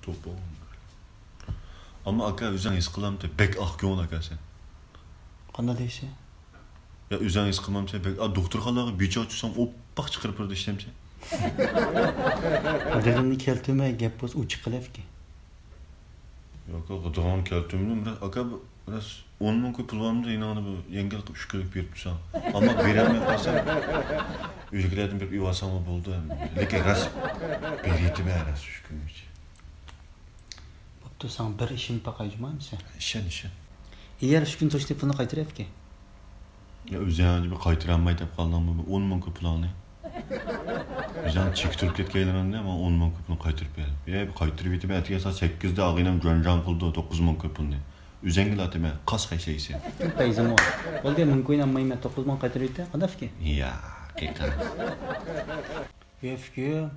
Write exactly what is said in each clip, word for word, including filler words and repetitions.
توپا. ئەمما ئاكا، ئۆزۈڭ ھېس قىلامتى، بەك ئاق كۆڭۈل ئاكا سەن. قانداق دەيسەن؟ يا، ئۆزۈڭ ھېس قىلمامسەن، بەك، ئا، دوختۇرخانىلارغا بېچاق چۈشسەڭ، ئوپپاق چىقىرىپ بېرىدۇ، ئىشلەمسەن. دېغىمنى كەلتۈرمەي گەپ بولسا ئۇ چىقىلەپكەن. ياق، ئاكا، دېغىڭنى كەلتۈرمىدىم، بىراق، ئاكا، بىراز ئون مىڭ كوي پۇل بارمىدى، يېنىڭدا بىر يەڭگىل قىلىپ ئۈچ كۈنلۈك بېرىپ تۇرساڭ. ئەمما بېرەلمەي قالساڭ، ئۆيدىكىلەردىن بېرىپ ئېلىۋالساڭمۇ بولىدۇ. لېكىن راست بېرىۋېتىمەن، راست ئۈچ كۈنگىچە. بوپتۇ، ساڭا بىر ئىشىم باقاي جۇما ئەمىسە. ئىشەن، ئىشەن. يەر ئۈچ كۈن توشتى پۇلنى قايتۇرۇۋەتكەن. يا، ئۆزۈڭ بىر قايتۇرالماي دەپ قالدىڭمۇ بۇ ئون مىڭ كوي پۇلۇڭنى؟ ئۆزۈڭ چېكى تۇرۇپ كەتكەنلىرىڭدە ماڭا ئون مىڭ كوي پۇلنى قايتۇرۇپ بەر. يا، بىر قايتۇرۇپ يېتىمەن، ئەتىگەن سائەت سەككىزدە ئاغىنەم جۇەنجاڭ قىلىدۇ، توققۇز مىڭ كوي پۇلنى. ئۆزۈڭگە لاتىمەن، قاس خەجلەيسەن. پەيزىمۇ. بولدى، مىڭ كوينى ئالمايمەن، توققۇز مىڭ قايتۇرۇپ يېتە، قانداق پىكىر؟ يا، قېقىڭ. يا، پىكىر.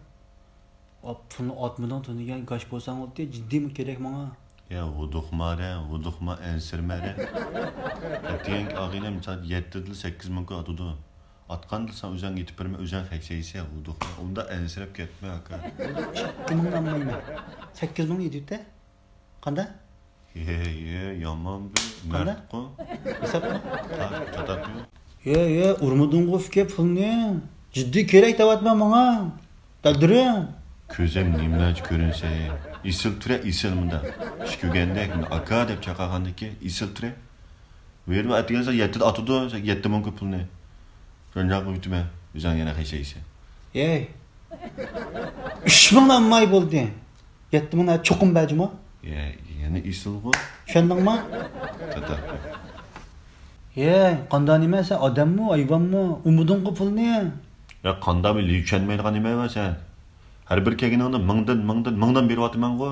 ئاپ، پۇلنى ئاتمىدىڭ، تۈنىگەن گاش بولساڭ بولدى، جىددىيمۇ كېرەك ماڭا. يا ھودۇقما رە، ھودۇقما، ئەنسىرىمە رە. ئەتىگەنكى ئاغىنەم سائەت يەتتىدىلا سەككىز مىڭ كوي ئاتىدۇ. ئاتقاندىلا ساڭا ئۆزۈڭگە يېتىپ بېرىمەن، ئۆزۈڭ خەجلەيسەن، ھودۇقما. ئۇنداق ئەنسىرەپ كەتمە، ئاكا. ئىككى مىڭنى ئالمايمەن. سەككىز مىڭ يېتىۋېتە. قانداق؟ ھە، ھە، يامان بىر قانداق؟ مەردقۇ. ھېسابمۇ؟ ھە، چاتاق يوق. ھە، ھە، ئۇرمىدىڭغۇ ئۇكا پۇلنى؟ جىددىي كېرەك دەۋاتىمەن ماڭا. دەلدۈرۈم. كۆزۈم نېمىلەرچە كۆرۈنسە، ئېسىل تۇرە، ئېسىل مۇنداق. ئىش كۆرگەندەك، مۇنداق ئاكا دەپ چاقىرغاندىكى ئېسىل تۇرە. بۇ يەردە ئەتىگەن سائەت يەتتىدە ئاتىدۇ، يەتتە مىڭ كوي پۇلنى. شۇنچە قىلىپ يېتىمەن، ئۆزۈڭ يەنە خەجلەيسەن. ھەي، ئۈچ مىڭ ئالماي بولدى. يەتتە مىڭ چوقۇم بەر جۇما. يە، يەنە ئېسىلغۇ. چۈشەندىڭما؟ تاتار. ھەي، قاندا نېمە، سەن ئادەممۇ، ھايۋانمۇ؟ ئۇمىدىڭغۇ پۇلنى. يا، قاندا بىللە چۈشەنمەيدىغان نېمە بار سەن؟ ھەر بىر كەلگىنىڭدە مىڭدىن، مىڭدىن، مىڭدىن بېرىۋاتىمەنغۇ.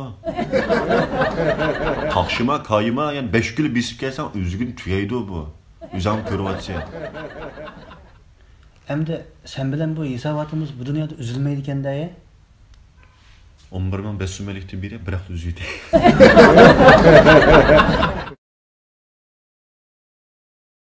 قاقشىما، كايىما، يەنە بەش كىلو بېسىپ كەلسەڭ ئۆزۈڭگە تۈگەيدۇ بۇ. ئۆزۈڭ كۆرۈۋاتىسەن. ئەمدى سەن بىلەن بۇ ھېساباتىمىز بۇ دۇنيادا ئۈزۈلمەيدىكەن-دە، ھە؟ ئون بىر مىڭ بەش يۈز سوملۇقتىن بېرى بىراقلا ئۈزۈۋېتەي.